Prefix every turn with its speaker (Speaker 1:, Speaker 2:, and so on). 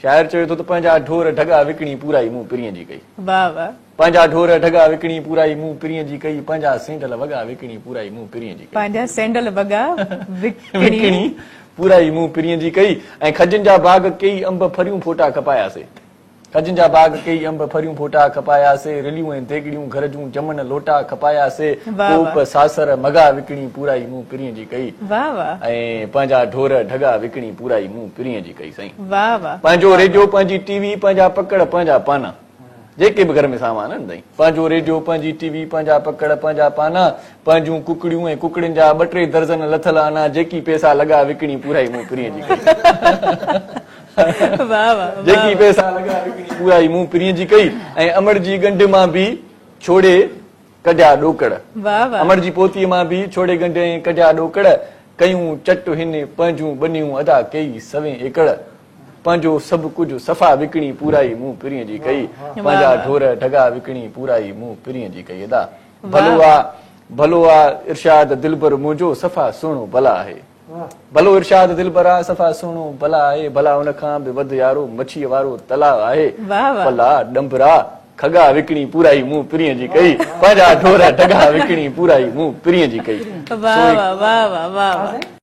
Speaker 1: شاعر چوي ٿو ته پنهنجا ڍور ڍڳا وڪڻي پورائي مون پرينء جي ڪئي.
Speaker 2: واهه واهه.
Speaker 1: پنهنجا ڍور ڍڳا وڪڻي پورائي مون پرينء جي ڪئي پنهنجا سينڊل وڳا وڪڻي پورائي مون پرينء جي ڪئي.
Speaker 2: پنهنجا سينڊل وڳا وڪڻي.
Speaker 1: وڪڻي پورائي مون پرينء جي ڪئي ۽ کجين جا باغ ڪيئي انب ڦريون ڦوٽا کپاياسي. کجين جا باغ ڪيئي انب ڦريون ڦوٽا کپاياسي رليون ۽ ديڳڙيون گهر جون جمن لوٽا کپاياسي ڪوپ ساسر مڳا وڪڻي پورائي مون پرينء جي ڪئي ۽ پنهنجا ڍور ڍڳا وڪڻي پورائي مون پرينء جي ڪئي سائين پنهنجو ريڊيو پنهنجي ٽي وي پنهنجا پڪڙ پنهنجا پانا جيڪي به گهر ۾ سامان آهن سائين پنهنجو ريڊيو پنهنجي ٽي وي پنهنجا پڪڙ پنهنجا پانا پنهنجون ڪڪڙيون ۽ ڪڪڙين جا ٻه ٽي درزن لٿل آنا جيڪي پئسا لڳا وڪڻي پورائي مون پرينء جي ڪئي. جيڪي پئسا لڳا وڪڻي پورائي مون پرينء جي ڪئي ۽ امڙ جي ڳنڍ مان به ڇوڙي ڪڍيا ڏوڪڙ امڙ جي پوتيء مان به ڇوڙي ڳنڍ ۽ ڪڍيا ڏوڪڙ ڪيون چٽ هن پنهنجون ٻنيون ادا ڪيئي سوين ايڪڙ پنهنجو سڀ ڪجهه صفا وڪڻي پورائي مون پرينء جي ڪئي پنهنجا ڍور ڍڳا وڪڻي پورائي مون پرينء جي ڪئي ادا ڀلو آ ڀلو آ ارشاد دلبر منهنجو صفا سهڻو بلا آهي. ڀلو ارشاد دلبر آ صفا سهڻو بلا آهي ڀلا ان کان به وڌ يارو مڇيء وارو تلاء آهي پلا ڏنڀرا کڳا وڪڻي پورائي مون پرينء جي ڪئي پنهنجا ڍور ڍڳا وڪڻي پورائي مون پرينء جي ڪئي.
Speaker 2: واھ واھ واھ واھ واھ.